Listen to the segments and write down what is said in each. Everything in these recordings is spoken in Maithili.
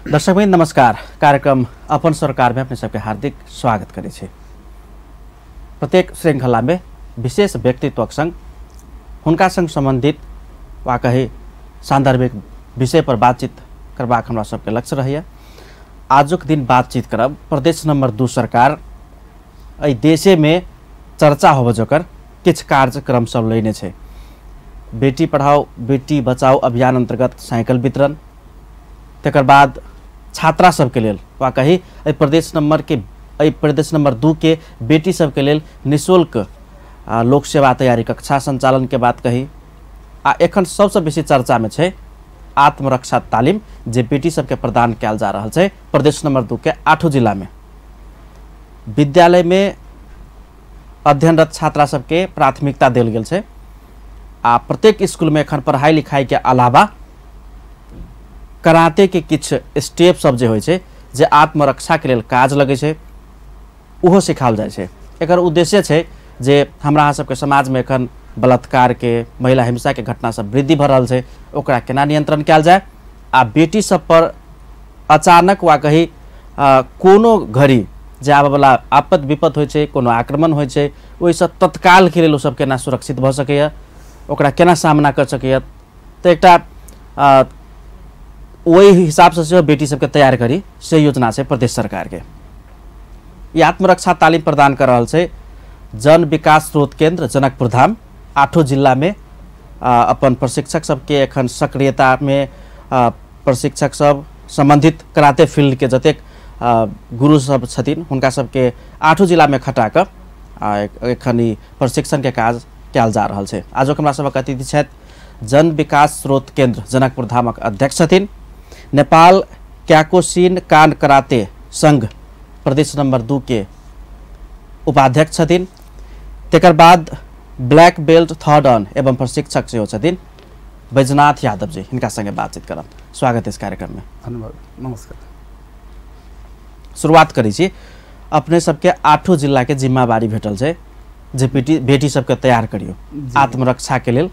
दर्शकवृन्द नमस्कार। कार्यक्रम अपन सरकार में अपने सबके हार्दिक स्वागत करै छी। प्रत्येक श्रृंखला में विशेष व्यक्तित्वक संग हुनका संग संबंधित वा कही सांदर्भिक विषय पर बातचीत करबाक हमरा सबके लक्ष्य रहैया। आजुक दिन बातचीत करब प्रदेश नंबर 2 सरकार एहि देशे में चर्चा होब जोकर किछु कार्यक्रम सब लेने छै। बेटी पढ़ाओ बेटी बचाओ अभियान अंतर्गत साइकिल वितरण, तकर बाद छात्रा सबके लेल वा कही एहि प्रदेश नंबर के एहि प्रदेश नंबर 2 के बेटी सबके लेल निःशुल्क लोक सेवा तैयारी कक्षा संचालन के बात कही। आ एखन सबसे बेसी चर्चा में छै आत्मरक्षा तालीम जे बेटी सबके प्रदान कयल जा रहल छै प्रदेश नंबर 2 के 8 जिला में। विद्यालय में अध्ययनरत छात्रा सबके प्राथमिकता देल गेल छै आ प्रत्येक स्कूल में एखन पढ़ाई लिखाई के अलावा कराते के किछु स्टेप सब जे होइ छै जे आत्मरक्षा के लेल काज लगै छै ओहो सिखाओल जाइ छै। एकर उद्देश्य छै जे हमरा अहाँ सबके समाज में एखन बलात्कार के महिला हिंसा के घटना सब वृद्धि भऽ रहल छै, ओकरा केना नियंत्रण कयल जाय आ बेटी सब पर अचानक वा कही कोनो घड़ी जे आबयवला आपद विपद होइ छै, कोनो आक्रमण होइ छै, ओहिसँ तत्काल के लेल ओ सब केना सुरक्षित भऽ सकैए, ओकरा केना सामना कर सकैए। तऽ एकटा ओहि हिसाबसँ सेहो बेटी सबके तैयार करी से योजना छै प्रदेश सरकारके। ई आत्मरक्षा तालीम प्रदान कर रहल छै जन विकास स्रोत केंद्र जनकपुर धाम। 8 जिला में अपन प्रशिक्षक सबके एखन सक्रियता में प्रशिक्षक सब संबंधित कराते फील्ड के जतेक गुरु सब छथिन हुनका सबके 8 जिला में खटा कऽ एखन ई प्रशिक्षण के काज कयल जा रहल छै। आजुक हमरा सबक अतिथि छथि जन विकास स्रोत केंद्र जनकपुर धामक अध्यक्ष छथिन, नेपाल क्याकोसिन कान कराते संघ प्रदेश नंबर 2 के उपाध्यक्ष छथिन, तकर बाद ब्लैक बेल्ट थर्ड अन एवं प्रशिक्षक सेहो छथिन बैजनाथ यादव जी। हिनका संगे बातचीत करब। स्वागत इस कार्यक्रम में। धन्यवाद, नमस्कार। शुरुआत करै छी, अपने सबके 8 जिला के जिम्मेवारी भेटल छै जे बेटी सबके तैयार करियो आत्मरक्षा के लेल,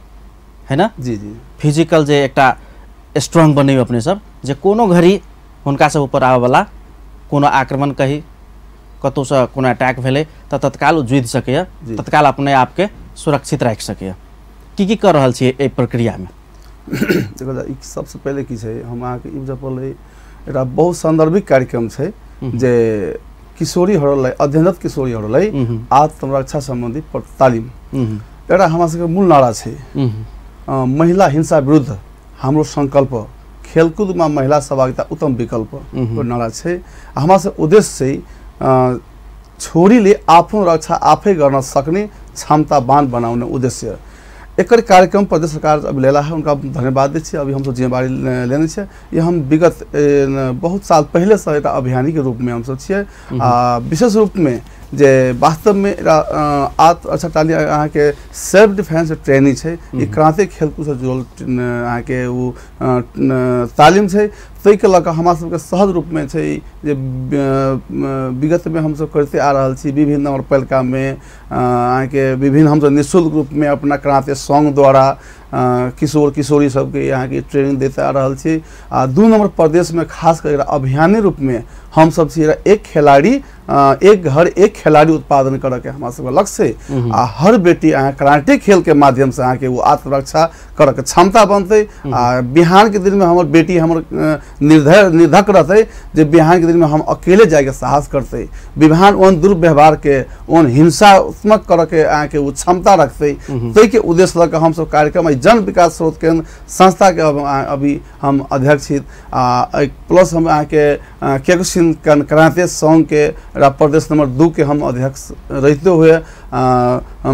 है ना? जी जी। फिजिकल जे एकटा स्ट्रांग बनैयो अपने सब, जे कोनो घड़ी हुनका सब ऊपर आबयवला कोनो आक्रमण कही कतहुसँ कोनो अटैक भेलै तऽ तत्काल ओ जुझि सकैए, तत्काल अपने आपके सुरक्षित राखि सकैए। की की कर रहल छियै एहि प्रक्रियामे? देखो, ई सबसँ पहिले की छै, हम अहाँके ई बुझऽ पड़लै एकटा बहुत सान्दर्भिक कार्यक्रम छै जे किशोरीहरूलाई अध्ययनरत किशोरीहरूलाई आत्मरक्षा सम्बन्धी तालिम। एउटा हमरा सबके मूल नारा छै महिला हिंसा विरुद्ध हाम्रो संकल्प, खेलकुदमा महिला सहभागिता उत्तम विकल्प नारा छै। हमरा सब उद्देश्य छै छोरीले आफ्नो रक्षा आफै गर्न सक्ने क्षमतावान बनाउने उद्देश्य। एकर कार्यक्रम प्रदेश सरकार अभी लेला है, उनका धन्यवाद दै छी। अभी हमसब जिम्मेवारी लेने छियै। ये हम विगत बहुत साल पहले से एक अभियानी के रूप में हमसब छियै। आ विशेष रूप में जे वास्तव में आत्मरक्षा तालीम अहाँके सेल्फ डिफेंस ट्रेनिंग छै, ई क्रांति खेलकूदसँ जुड़ल अहाँके ओ तालीम छै। ताहिके लऽ कऽ हमरा सबके सहज रूपमे छै जे विगतमे हमसब करिते आ रहल छी। विभिन्न नगरपालिकामे अहाँके विभिन्न हमसब निःशुल्क रूपमे अपना क्रांति सङ्घ द्वारा किशोर किशोरी सबके अहाँके ट्रेनिंग दैत आ रहल छी। आ 2 नंबर प्रदेशमे खास कर अभियानी रूपमे हमसब छी एक खेलाड़ी एक घर एक खेलाड़ी उत्पादन करऽके हमरा सबके लक्ष्य छै। आ हर बेटी अहाँ कराटे खेलके माध्यमसँ अहाँके ओ आत्मरक्षा करऽके क्षमता बनतै। आ बिहानके दिनमे हमर बेटी हमर निर्धक रहतै जे बिहानके दिनमे हम अकेले जाइके साहस करतै, बिहान ओहन दुर्व्यवहारके ओहन हिंसात्मक करऽके अहाँके ओ क्षमता रखतै। ताहिके उद्देश्य लऽ कऽ हमसब कार्यक्रम जन विकास स्रोत केंद्र संस्थाके अभी हम अध्यक्ष छी। आ प्लस हम अहाँके क्याकोसिन कराते संघ के प्रदेश नंबर 2 के हम अध्यक्ष रहिते हुए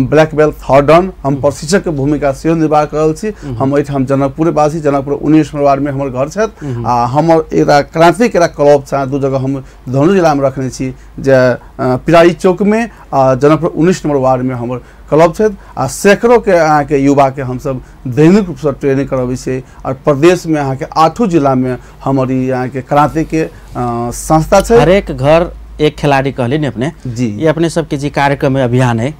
ब्लैक बेल्ट थर्ड अन हम प्रशिक्षक के भूमिका सेहो निर्वाह कर रहल छी। हम एहिठाम जनकपुरवासी, जनकपुर 19 नंबर वार्डमे हमर घर छथि। आ हमर एकटा क्रांतिके एकटा क्लब छै 2 जगह हम धनुष जिलामे रखने छी, जे पिरारी चौकमे आ जनकपुर 19 नंबर वार्डमे हमर क्लब छथि। आ सैकड़ों के अहाँके युवाके हमसब दैनिक रूपसँ ट्रेनिंग करबै छियै। और प्रदेशमे अहाँके 8 जिलामे हमर ई अहाँके क्रांतिके संस्था छै। हरेक घर एक खिलाड़ी कहली ने अपने जी, ये अपने सबके जी कार्यक्रम अभियान है,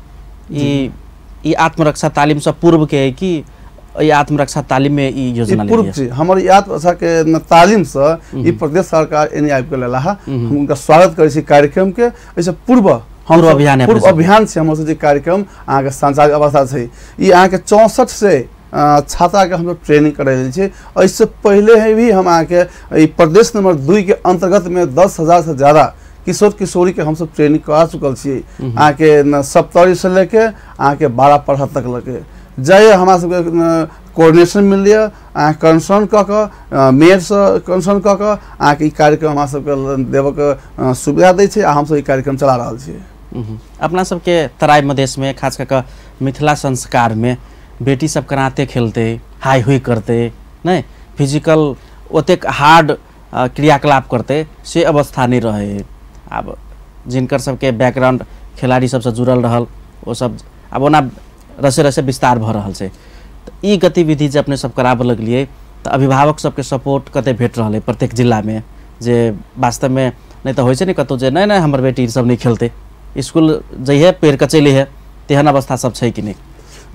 ई आत्मरक्षा तालीम सब पूर्व के है कि एहि आत्मरक्षा तालिम में ई योजना पूर्व छै। हमर ई आत्मरक्षा के तालिम से ई प्रदेश सरकार एने आबि के लेला, हम उनका स्वागत करै छी कार्यक्रम के। एहिसँ पूर्व हम अभियान पूर्व अभियान से हमर जे कार्यक्रम अहाँके संचालित अवस्था छै। ई अहाँके 64 से छात्रा के हम ट्रेनिंग करायल छै। एहिसँ पहले भी हम अहाँके ई प्रदेश नंबर 2 के अंतर्गत में 10,000 से ज़्यादा किशोर किशोरी के हम सब ट्रेनिंग करा चुकल छियै। अहाँके सप्तरी से लेके अहाँके 12 पढ़ा तक लके जाइए हमरा सबके कोऑर्डिनेशन मिल अहाँ कंसर्न कऽ कऽ मेयरसँ कंसर्न कऽ कऽ अहाँके ई कार्यक्रम हमरा सबके देबऽके सुविधा दै छै आ हमसब ई कार्यक्रम चला रहल छियै। अपना सबके तराई मधेशमे खास कऽ कऽ मिथिला संस्कारमे बेटी सब कराते खेलते हाई हुई करते नहीं फिजिकल ओतेक हार्ड क्रियाकलाप करते से अवस्था नहीं रहे। आब जिनकर सबके बैकग्राउंड खिलाड़ी सबसे जुड़ल रहल वो सब आब ओना रसे रसे विस्तार भऽ रहल छै। तऽ ई गतिविधि जे अपने सब कराबऽ लगलियै तऽ अभिभावक सबके सपोर्ट कते भेट रहल है प्रत्येक जिलामे, जे वास्तवमे नहि तऽ होइ छै ने कतहु जे नहि नहि हमर बेटी सब नहि खेलतै, स्कूल जइहे पेड़ के चलि है, तेहन अवस्था सब छै कि नहीं?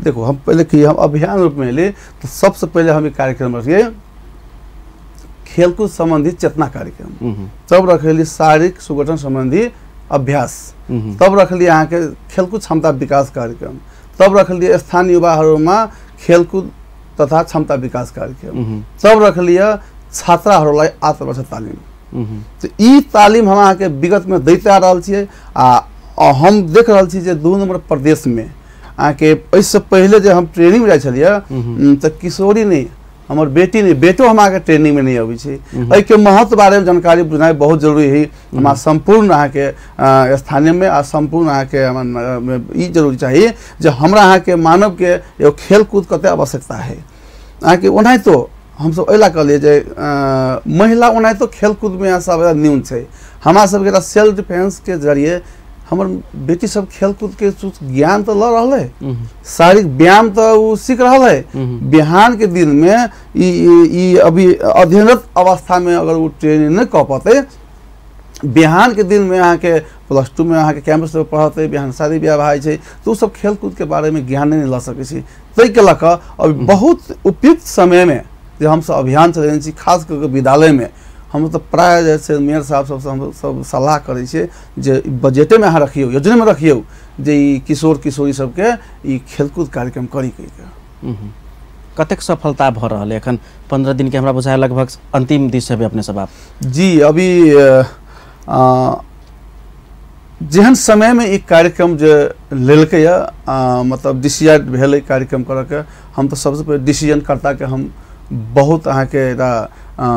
देखो हम पहले कि हम अभियान रूप में एलियै तो सबसे पहले हम कार्यक्रम रखिए खेलकूद संबंधी चेतना कार्यक्रम, तब रखली शारीरिक सुगठन संबंधी अभ्यास, तब रखली अहाँके खेलकूद क्षमता विकास कार्यक्रम, तब रखलिए स्थानीय युवाहरूमा खेलकूद तथा क्षमता विकास कार्यक्रम, तब रखलिए छात्राहरूलाई आत्मरक्षा तालिम। तो ई तालिम हम अहाँके विगत में दैते आ रहल छियै आ हम देख रहल छी जे 2 नंबर प्रदेश में अहाँके एहिसँ पहिले जे हम ट्रेनिंग में जाइ छलियै तऽ किशोरी नहीं हमर बेटी नहीं बेटो हम अहाँके ट्रेनिंग में नहीं अबै छै। एहिके महत्व बारे में जानकारी बुझनाइ बहुत जरूरी है हमरा सम्पूर्ण अहाँके स्थानीय में आ सम्पूर्ण अहाँके ई जरूरी चाही जे हमरा अहाँके मानव के एगो खेलकूद कते आवश्यकता है। अहाँके ओनाहितो हमसब एहि लए कहलियै जे महिला ओनाहितो खेलकूद में सब न्यून छै, हमरा सबके एकटा सेल्फ डिफेंस के जरिए हमर बेटी सब खेलकूद के ज्ञान तो ल रहल है, शारीरिक व्यायाम तो उ सीख रहल है। बिहान के दिन में ई अभी अध्ययनरत अवस्था में अगर वो ट्रेनिंग नहीं कऽ पते, बिहान के दिन में अहाँके +2 में अहाँके कैंपस में पढ़ते, बिहान शादी ब्याह भए छै तो उ सब खेलकूद के बारे में ज्ञान नहीं ल सकै छै। ताहिके लऽ कऽ अभी बहुत उपयुक्त समय में जे हमसब अभियान चलेने छी खास कऽ के विद्यालय में हम तो प्राय जे छै मेयर साहब सबसँ हम सब सलाह करै छियै जे बजटेमे अहाँ रखियौ, योजनामे रखियौ जे ई किशोर किशोरी सबके ई खेलकूद कार्यक्रम करी कहिके। कतेक सफलता भऽ रहल है एखन 15 दिन के हमरा बुझाय लगभग अंतिम दिस हेबै अपने सब आप? जी अभी जेहन समय में ई कार्यक्रम जे लेलकै मतलब डिसीजन भेलै कार्यक्रम करऽके, हम तऽ सबसँ पहिले डिसीजनकर्ताके हम बहुत अहाँके एकटा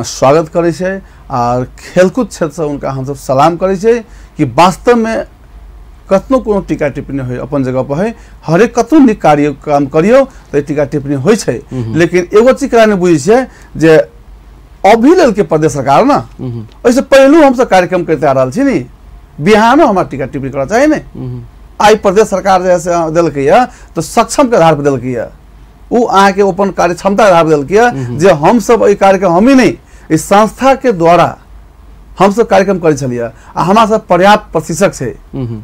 स्वागत करै छै आ खेलकूद क्षेत्रसँ हुनका हमसब सलाम करै छै कि वास्तवमे कतनो कोनो टीका टिप्पणी होइ अपन जगह पर है, हरेक कतनो नीक कार्य काम करियौ तऽ टीका टिप्पणी होइ छै, लेकिन एगो चीज करा नहि बुझै छियै जे अभी लेलकै प्रदेश सरकार ने, ओहिसँ पहिलू हमसब कार्यक्रम करिते आ रहल छी नि, बिहानो हमरा टीका टिप्पणी करऽ चाही ने। आइ प्रदेश सरकार जे से देलकैए तऽ सक्षमके आधार पर देलकैए, उ अहाँके अपन कार्य क्षमता आधार पर देलकैए जे हमसब एहि कार्यक्रम हम ही नहीं इस संस्था के द्वारा हमसब कार्यक्रम करै छलियै आ हमरा सब पर्याप्त प्रशिक्षक छै,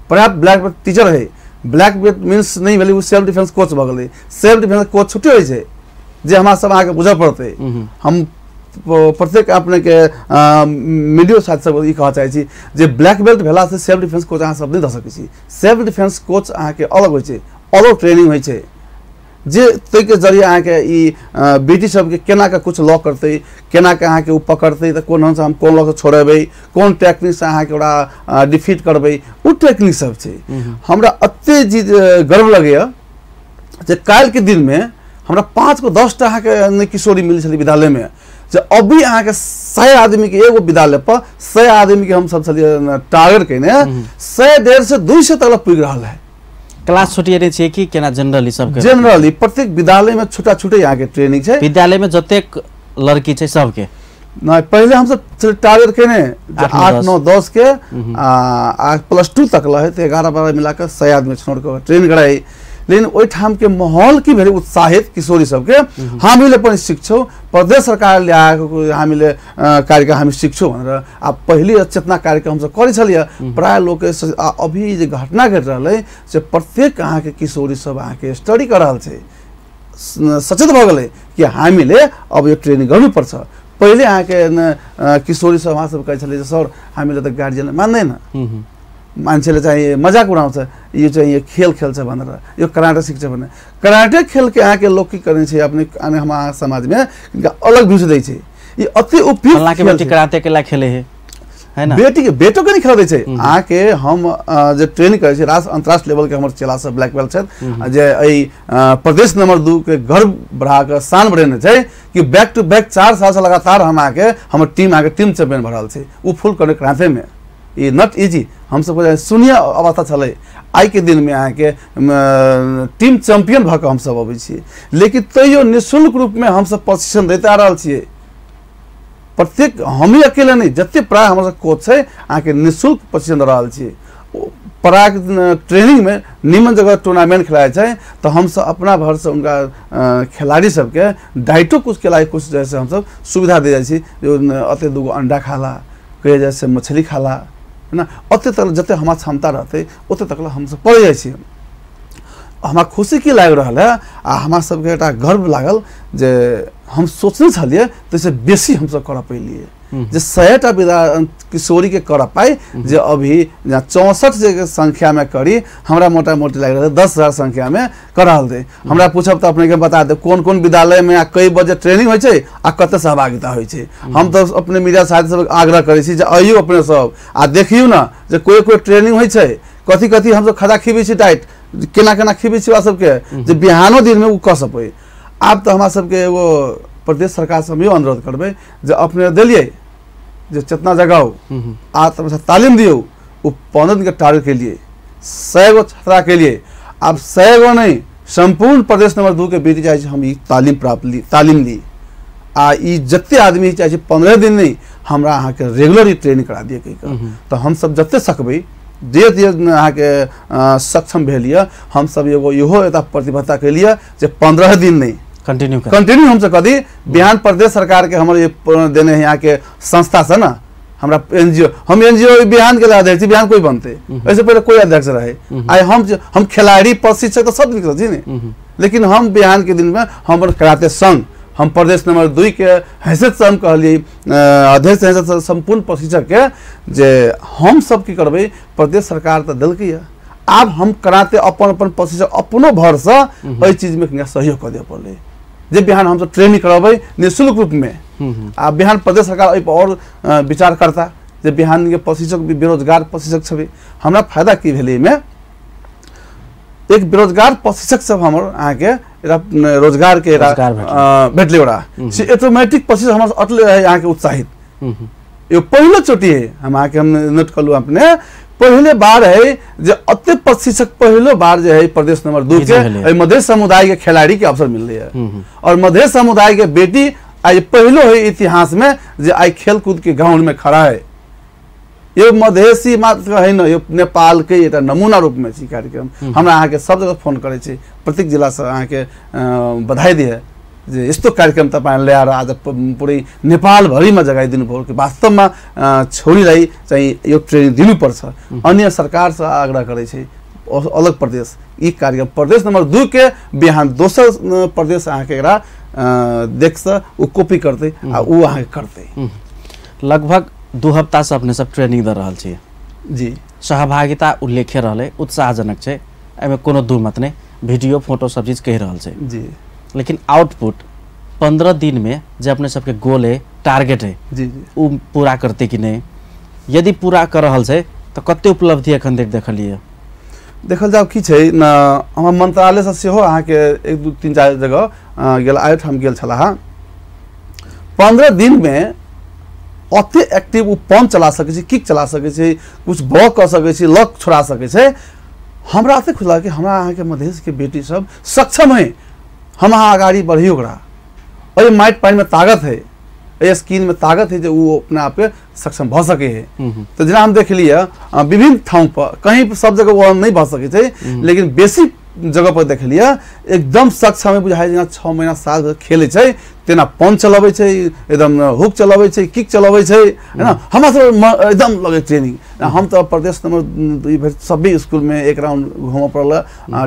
पर्याप्त ब्लैक बेल्ट टीचर है। ब्लैक बेल्ट मीन्स नहीं भेलै ओ सेल्फ डिफेंस कोच भऽ गेलै, सेल्फ डिफेंस कोच छुट्टी होइ छै जे हमरा सब अहाँके बुझऽ पड़तै। हम प्रत्येक अपनेके मीडियो साथ सब ई कहऽ चाहै छी जे ब्लैक बेल्ट भेलासँ सेल्फ डिफेंस कोच अहाँ सब नहि दऽ सकै छी। सेल्फ डिफेंस कोच अहाँके अलग होइ छै, अलग ट्रेनिंग होइ छै जे ताहिके जरिए अहाँके ई बेटी सबके केना कऽ किछु लऽ करतै, केना कऽ अहाँके ओ पकड़तै, तऽ कोन हम कोन लऽ कऽ छोड़ेबै, कोन टेक्निकसँ अहाँके ओकरा डिफीट करबै, ओ टेक्निक सब छै। हमरा एते चीज गर्व लगैए जे काल्हिके दिनमे हमरा 5 गो 10 टा अहाँके किशोरी मिलै छलै विद्यालयमे, जे अभी अहाँके 100 आदमीके एगो विद्यालय पर 100 आदमीके हमसब छलियै टारगेट कयने, 100 150 200 तक पुगि रहल है। क्लास छुटिए छियै कि केना जनरली सबके? जनरली प्रत्येक विद्यालय में छोटा छोटे यहाँ के ट्रेनिंग छै। विद्यालय में जतेक लड़की छै सबके? नहीं, पहले हम सब टारगेट केने 8 9 10 के आ +2 तक रहे तो 11 12 मिला के 100 आदमी छोड़ के ट्रेन कराई। लेकिन ओहिठाम के माहौल की भेलै उत्साहित किशोरी सबके, हामीले पनि सिक्छौँ, प्रदेश सरकारले आएको हामीले कार्यक्रम हामी सिक्छौँ भनेर आ पहिले चेतना कार्यक्रम हमसब करै छलियै। प्राय लोक अभी जे घटना घटि रहलै से प्रत्येक अहाँके किशोरी सब अहाँके स्टडी कऽ रहल छै, सचेत भऽ गेलै कि हामीले अब यो ट्रेनिङ गर्नुपर्छ। पहिले अहाँके किशोरी सब उहाँ सब कहै छलै जे सर हामीले त गार्जियनले मान्दैन, मान्छेले चाहिँ मजाक उडाउँछ, यो चाहिँ यो खेल खेल्छ भनेर, यो कराटे सिक्छ भनेर। कराटे खेलके अहाँके लोक की करै छै अपने हम समाजमे अलग भ्यू दै छै। ई अति उपयुक्त कराटे के ला खेले है, है ना? बेटी के बेटो के नहीं खेलै छै। अहाँके हम जे ट्रेनिंग करै छी राष्ट्र अंतर्राष्ट्रीय लेवल के हमर चेला सब ब्लैक बेल्ट छथि जे एहि प्रदेश नंबर 2 के गर्व बढ़ा कऽ शान बढ़ेने छै कि बैक टू बैक 4 साल से लगातार हम अहाँके हमर टीम अहाँके टीम चैंपियन भऽ रहल छै। ओ फुल कॉन्टैक्ट कराटे में ई not easy, हमसब शून्य अवस्था छलै। आइ के दिन में अहाँके टीम चैंपियन भऽ कऽ हमसब अबै छियै, लेकिन तैयो निःशुल्क रूपमे हमसब प्रशिक्षण दैत आ रहल छियै। प्रत्येक हम ही अकेले नहीं, जते प्राय हमर सब कोच छै अहाँके निःशुल्क प्रशिक्षण दऽ रहल छियै। प्राय ट्रेनिंग में निमन जगह टूर्नामेंट खेलाइ छै तऽ हमसब अपना भरसँ उनका खिलाड़ी सबके डाइटो कुछ के कुछ जैसे हमसब सुविधा दे जाइ छी, अते दूगो अंडा खाला, कहे जैसे मछली खाला, है ना, ओते तक जते हमार क्षमता रहतै ओते तक हमसब पढ़ि जाइ छी। हमरा खुशी की लागि रहल है आ हमरा सबके एकटा गर्व लागल जे हम सोचने छलियै ताहिसँ बेसी हमसब करऽ पैलियै, जे 100टा विदा किशोरी के करऽ पाइ जे अभी 64 जे संख्यामे करी हमरा मोटा मोटी लागि रहल 10,000 संख्यामे कऽ रहल छै। हमरा पूछब तऽ अपनेके बता देब कोन कोन विद्यालयमे आ कई बजे ट्रेनिंग होइ छै आ कते सहभागिता होइ छै। हम तऽ अपने मीडिया साथी सबके आग्रह करै छी जे अइयौ अपने सब आ देखियौ ने जे कोइ कोइ ट्रेनिंग होइ छै, कथी कथी हमसब खदा खिबै छी, डाइट केना केना खिबै छी ओकरा सबके जे बिहानो दिनमे ओ कऽ सकै। आब तऽ हमरा सबके एगो प्रदेश सरकारसँ हम इहो अनुरोध करबै जे अपने देलियै जे चेतना जगाउ आत्म तालीम दियौ, ओ 15 दिन के टारगेट के लिए 100 गो छात्रा के लिए, आब 100 गो नहीं सम्पूर्ण प्रदेश नंबर 2 के बेटी चाहे हम ई तालीम प्राप्त ली, तालीम ली आ ई जते आदमी चाहे 15 दिन नहीं हमरा अहाँके रेगुलर ई ट्रेनिंग करा दिए कहि कऽ, तऽ हमसब जते सकबै जे जे अहाँके सक्षम भेल यऽ हमसब एगो इहो एकटा प्रतिबद्धता के लिए जे 15 दिन नहीं कंटिन्यू हमसब कऽ दी। बिहान प्रदेश सरकार के हमर ये देने है यहाँ के संस्था से ना, हमरा एनजीओ, हम एनजीओ बिहान के अध्यक्ष छी, बिहान कोई बनते ऐसे पहले कोई अध्यक्ष रहे, आइ हम खिलाड़ी प्रशिक्षक तो सब लिख छी ने, लेकिन हम बिहान के दिन में हमर कराते संघ हम प्रदेश नंबर 2 के हैसियत से हम कहलिए अध्यक्ष हैसियत से सम्पूर्ण प्रशिक्षक के जे हम सब की करबै, प्रदेश सरकार तऽ देलकै यऽ, आब हम कराते अपन अपन प्रशिक्षक अपनो भरसँ एहि चीजमे कनिका सहयोग कऽ दिअ पड़लै जे बिहान हमसब ट्रेनिंग करबै निःशुल्क रूपमे। आ बिहान प्रदेश सरकार एहिपर आओर विचार करता जे बिहानके प्रशिक्षक भी बेरोजगार प्रशिक्षक छबै। हमरा फायदा की भेलै एहिमे, एक बेरोजगार प्रशिक्षक सब हमर अहाँके एउटा रोजगार के भेटलै ओकरा से ऑटोमेटिक प्रशिक्षक हमर अटले रहे अहाँके उत्साहित। यो पहिलो चोटि है हम अहाँके हम नोट कलू अपने, पहले बार है जे अते प्रशिक्षक पहलो बार जे है प्रदेश नंबर 2 के मधेश समुदाय के खिलाड़ी के अवसर मिलले है और मधेश समुदाय के बेटी आज पहलो है इतिहास में जे आई खेलकूद के ग्राउंड में खड़ा है। यो मधेसी मात्र है न, यो नेपाल के एउटा नमूना रूप में छी कार्यक्रम। हमरा अहाँके सब जगह फोन करै छी, प्रत्येक जिला से अहाँके बधाई दिए जे यस्तो कार्यक्रम तपाईँ ल्याएर आज पुरै नेपालभरिमा जगाइदिनु भयो कि वास्तवमा छोरीलाई चाहिँ यो ट्रेनिङ दिनुपर्छ। अन्य सरकारसँ आग्रह करै छै अलग प्रदेश ई कार्यक्रम प्रदेश नंबर 2 के बिहान दोसर प्रदेश अहाँके एकरा देखसँ ओ कॉपी करतै आ ओ अहाँके करतै। लगभग 2 हप्ता से अपने सब ट्रेनिंग दऽ रहल छी जी, सहभागिता उल्लेख्य रहलै, उत्साहजनक छै, एहिमे कोनो दू मत नहि, वीडियो फोटो सब चीज कहि रहल छै जी, लेकिन आउटपुट 15 दिन में जे अपने सबके गोल है, टारगेट है जी जी, उ पूरा करते कि नहीं? यदि पूरा कर रहल छै तऽ कते उपलब्धि एखन तक देखलियै? देखल जाओ की छै न, हमर मंत्रालयसँ सेहो अहाँके 1 2 3 4 जगह गेल, आइठाम गेल छलाह। 15 दिन में अते एक्टिव ओ पंप चला सकै छै, किक चला सकै छै, कुछ ब्लॉक कऽ सकै छै, लॉक छोड़ा सकै छै। हमरा अते खुश लागल कि हमरा अहाँके मधेशके बेटी सब सक्षम है, हम अहाँ अगाडि बढ़ियौ ओकरा, एहि माटि पानिमे ताकत है, एहि स्किनमे ताकत है जे ओ अपना आपके सक्षम भऽ सकै है। तऽ जेना हम देखलियै विभिन्न ठाउँ पर कहीं सब जगह ओ नहि भऽ सकै छै, लेकिन बेसी जगह पर देखलियै एकदम सक्षम है, बुझाइ जेना 6 महीना 7 महीना खेलै छै तेना पंच चलबै छै, एकदम हुक चलबै छै, किक चलबै छै, है ना। हमरा सब एकदम लगे ट्रेनिंग। हम तऽ प्रदेश नंबर 2 सभी स्कूल में एक राउंड घूमऽ पड़ल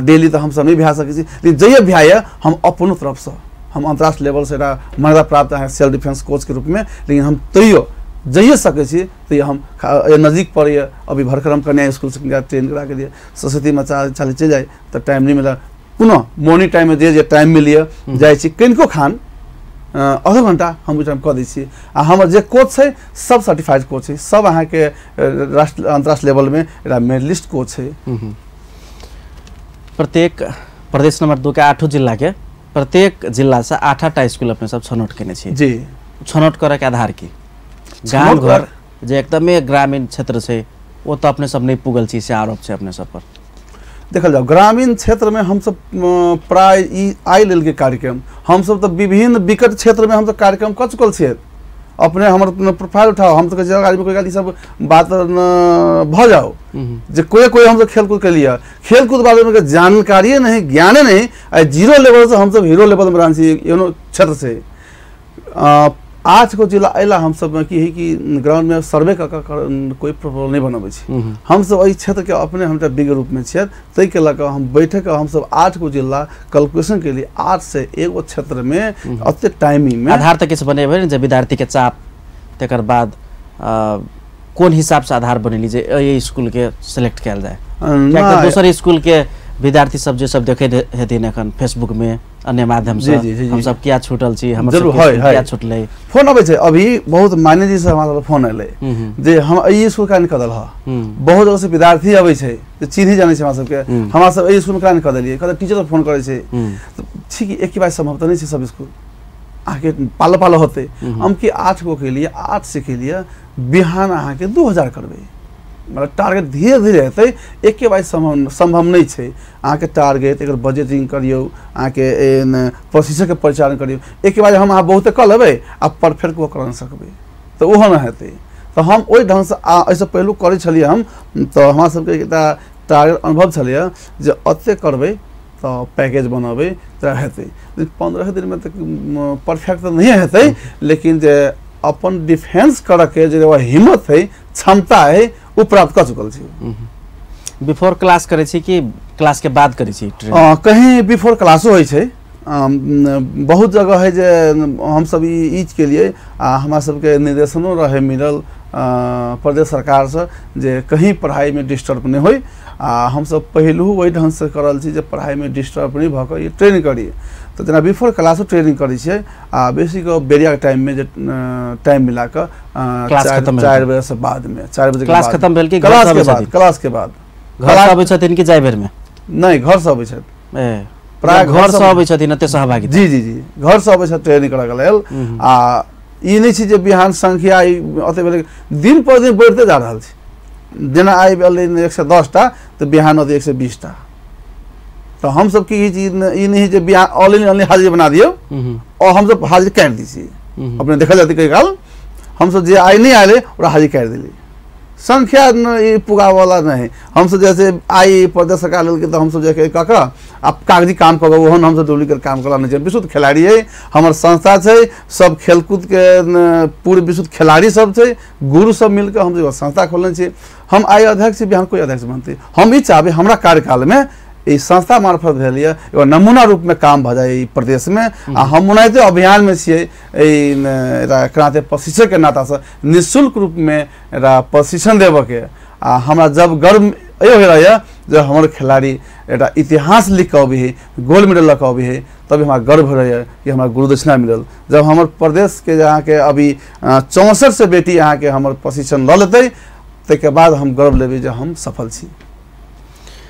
डेली, तऽ हमसब नहीं भए सकै छी, लेकिन जइए भए हम अपनो तरफसँ हम अंतर्राष्ट्रीय लेवल से मान्यता प्राप्त है सेल्फ डिफेंस कोच के रूप में, लेकिन हम तैयो जाइए सकै छी तैयो हम नज़दीक पड़ैए। अभी भरखरम कन्या स्कूल से ट्रेन करा के लिए सरस्वती में चाली चलि जाए तऽ टाइम नहीं मिला, पुनः मॉर्निंग टाइम में जे जे टाइम मिलिए जाइ छी, कनिको खान आधा घंटा हम ओहि टाइम कऽ दै छी। आ हमर जे कोच छै सब सर्टिफाइड कोच छै, सब अहाँके राष्ट्र अंतर्राष्ट्रीय लेवल में एकटा मेडलिस्ट कोच छै। प्रत्येक प्रदेश नंबर 2 के 8 जिला के प्रत्येक जिला से 8-8 स्कूल अपने सब छनौट केने छी जी। छनौट करे के आधार की? गाँव घर जे एकदमै ग्रामीण क्षेत्र छै ओ तऽ अपने सब नहीं पुगल छी से आरोप छै अपने सब पर। देखल जाओ ग्रामीण क्षेत्र में हम सब प्राय ई आइ लेल के कार्यक्रम हमसब तऽ विभिन्न विकट क्षेत्र में हम सब कार्यक्रम कऽ चुकल छियै। अपने हमर प्रोफाइल उठाओ, हम तऽ आदमी कोई सब बात भऽ जाओ जे कोई कोई हमसब खेलकूद के लिए खेलकूद बारे में जानकारिए नहीं, ज्ञाने नहीं, आ जीरो लेवल से हमसब हीरो लेवल में रहल छी एहनो क्षेत्र से। 8 गो जिला अला हम सब की है कि ग्राउंड में सर्वे कऽ कोई प्रॉब्लम नहीं बनबै छी। हमसब एहि क्षेत्र के अपने हम विज्ञ रूप में छियै, ताहिके लऽ कऽ हम बैठक हमसब 8 गो जिला कैलकुलेशन के लिए 8 से 1 क्षेत्र में अते टाइमिंग में आधार तऽ किछु बनेबै ने जे विद्यार्थी के चाप, तकर बाद कोन हिसाब से आधार बनेली जे एहि स्कूल के सिलेक्ट कयल जाय? कियाकि दोसर स्कूल के विद्यार्थी सब जे सब देखे हेथिन एखन फेसबुक में अन्य माध्यम से हम सब किया छूटल छी, हमर सब किया छूटलै, फोन अबै छै। अभी बहुत मान्य जी से हमरा फोन एलै जे हम एहि स्कूल कान कऽ देल ह, बहुत जगह से विद्यार्थी अबै छै जे चिन्ह जानै छै हमरा सबके, हमरा सब एहि स्कूल में कान कऽ देलियै, कहते टीचर सब फोन करै छै। ठीक एक बार सम्भव तऽ नहि छै सब स्कूल अहाँके पालो पालो होतै। हम कि 8 गो के लिए 8 से के लिए बिहान अहाँके 2000 करबै, मतलब टारगेट धीरे धीरे हेतै, एके बार सम्भव नहीं छै। अहाँके टारगेट एकर बजटिंग करियौ, अहाँके प्रशिक्षकके परिचालन करियौ, एके बार हम अहाँ बहुते कऽ लेबै आ परफेक्ट ओ कऽ नहि सकबै तऽ ओहो नहि हेतै। तऽ हम ओहि ढङ्गसँ एहिसँ पहिलु करै छलियै हम, तऽ हमरा सबके एकटा टारगेट अनुभव छलैए जे एतेक करबै तऽ पैकेज बनबै तऽ हेतै। 15 दिनमे तऽ परफेक्ट तऽ नहिए हेतै, लेकिन जे अपन डिफेंस करऽके जे हिम्मत है, क्षमता है, ओ प्राप्त कऽ चुकल छी। बिफोर क्लास करै छी कि क्लास के बाद करै छी? कहीं बिफोर क्लासो होइ छै, बहुत जगह है जे हमसब ई के लिए आ हमरा सबके निर्देशनो रहे मिलल प्रदेश सरकारसँ जे कहीं पढ़ाइमे डिस्टर्ब नहि होइ। आ हमसब पहिलु ओहि ढङ्गसँ करल छी जे पढ़ाइमे डिस्टर्ब नहि भऽ कऽ ई ट्रेनिंग करी। तऽ जेना बिफोर क्लासो ट्रेनिंग करै छियै आ बेसी कऽ बेरियाके टाइममे जे टाइम मिला कऽ 4 बजे से बादमे 4 बजे क्लास खत्म भेल कि क्लास के बाद? क्लास के बाद घर से अबै छथिन कि जाय बेरमे? नहि, घर से अबै छथि, प्राय घर से अबै छथिन एते सहभागिता। जी जी जी, घर से अबै छथि ट्रेनिंग करऽ के लेल। आ ई नहि छै जे बिहान संख्या अते भेलै, दिन पर दिन बढ़िते जा रहल छै। जेना आइ भेलै 110 टा तऽ बिहान होतै 120 टा। तऽ हमसब की चीज ई नहि जे बिहान ऑनलाइन ऑनलाइन हाजिर बना दियौ और हमसब हाजिर काटि दै छियै। अपने देखल जातै कई काल हमसब जे आइ नहि आयल ओकरा हाजिर काटि देलियै, संख्या ई पुगावला नहीं। हमसब जैसे आइ प्रदेश सरकार लेलकै तऽ हमसब जे कऽ कऽ आ कागजी काम कऽ ओहन हमसब डुप्लीकेट काम करऽ नहि छै। विशुद्ध खिलाड़ी है हमर संस्था छै, सब खेलकूदके पूरे विशुद्ध खिलाड़ी सब छै, गुरु सब मिलके हम संस्था खोलने छी। हम आइ अध्यक्ष छी, बिहान कोइ अध्यक्ष बनतै। हम ई चाहबै हमरा कार्यकालमे ई संस्था मार्फत भेल यऽ एगो नमूना रूपमे काम भऽ जाय ई प्रदेशमे। आ हम ओनाहिते अभियानमे छियै एहि क्रांति प्रशिक्षकके नातासँ निःशुल्क रूपमे एकरा प्रशिक्षण देबऽके। आ हमरा जब गर्व इहो होइ रहैए जे हमर खिलाड़ी एकटा इतिहास लिख कऽ अबै है, गोल्ड मेडल लऽ कऽ अबै है, तब हमरा गर्व होइ रहैए कि हमरा गुरुदक्षिणा मिलल। जब हमर प्रदेशके अहाँके अभी 64 से बेटी अहाँके हमर प्रशिक्षण लऽ लेतै ताहिके बाद हम गर्व लेबै जे हम सफल छी।